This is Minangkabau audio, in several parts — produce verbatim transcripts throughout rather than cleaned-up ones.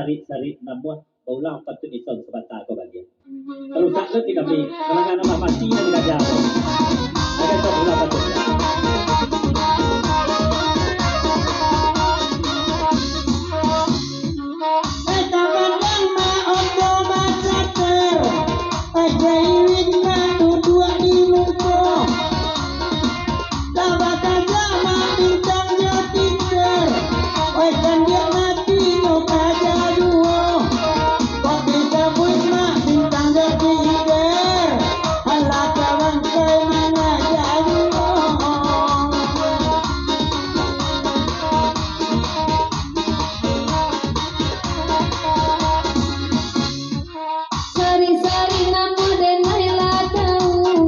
Sarik-sarik namuah, baulah patuik isan sabanta ko bagian. Kalau sakit di kami, kalangan nambah mati nan dikaja. Ada tak ulah patuik. Eh, kamandang ma oto bacater, eh, jaiwin ma duduak di muko. Lah bakaja ma bintang jo tiker, oi, kandiak mati nyo kaja juo. Kok disabuik ma bintang jo tiker, alah ka bangkai mangaja juo. Sari-sari namuah denai lah tau,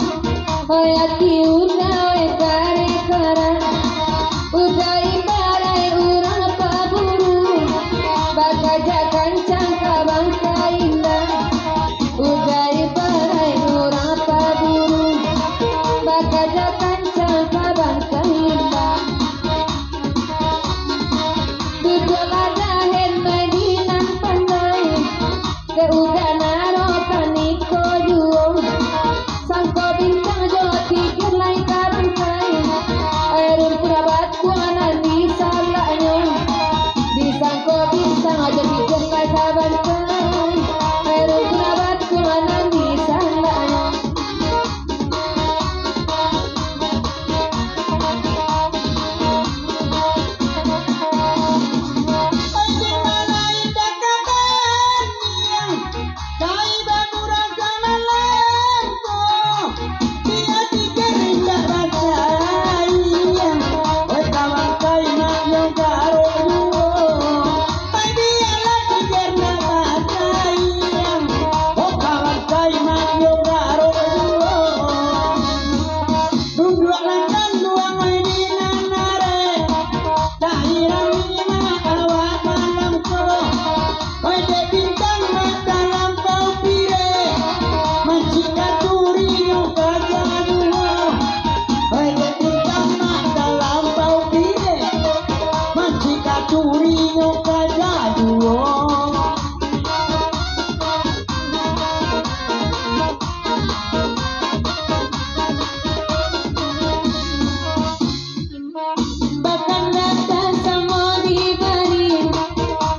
oi aki unda, oi kare-kare. Uda ibarai urang paburu, bakaja kancang ka bangkai indak. Uda ibarai urang paburu, bakaja kancang ka bangkai indak. Duduaklah dahen mai di nan pandai. Dek uda naro paniko juo, sangko bintang jo tiker lai ka bangkai. Airun pun abatuan nan disalaknyo, disangko bintang jo tiker lai ka bangkai. Airun pun abatuan nan disalaknyo. Duduaklah tanduang di nan arek, tak hirang niniak awak malam ko. Oi dek bintang ma talampau pirek, mancik katurinyo kaja juo. Oi dek bintang ma talampau pirek, mancik katurinyo kaja juo. Bakandatan samo dibari,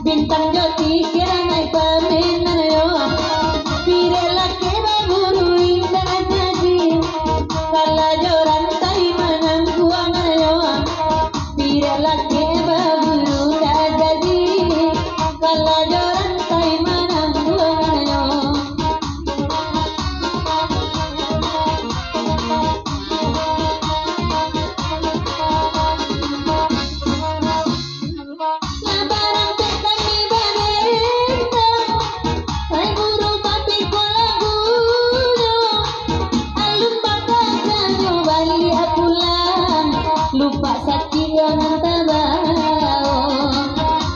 bintang jo tiker nai pamenan yo. Pirek laki baburu indak jadi, kalajo rantai manangguang yo. Pirek laki baburu indak jadi, kalajo rantai manangguang yo. Lah barang tek kami barentang, ai guru papikua lagunyo. Alun bakajanyo baliak pulang, lupak sakik yo nan tabao.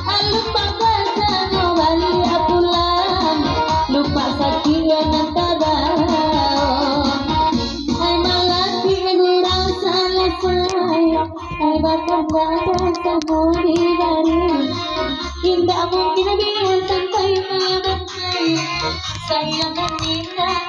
Alun bakajanyo baliak pulang, lupak sakik yo nan tabao. Ai malapik gurau salasai, ai bakandatan samo di gari. Indak mungkin bian sampai mamangkai, sayang indak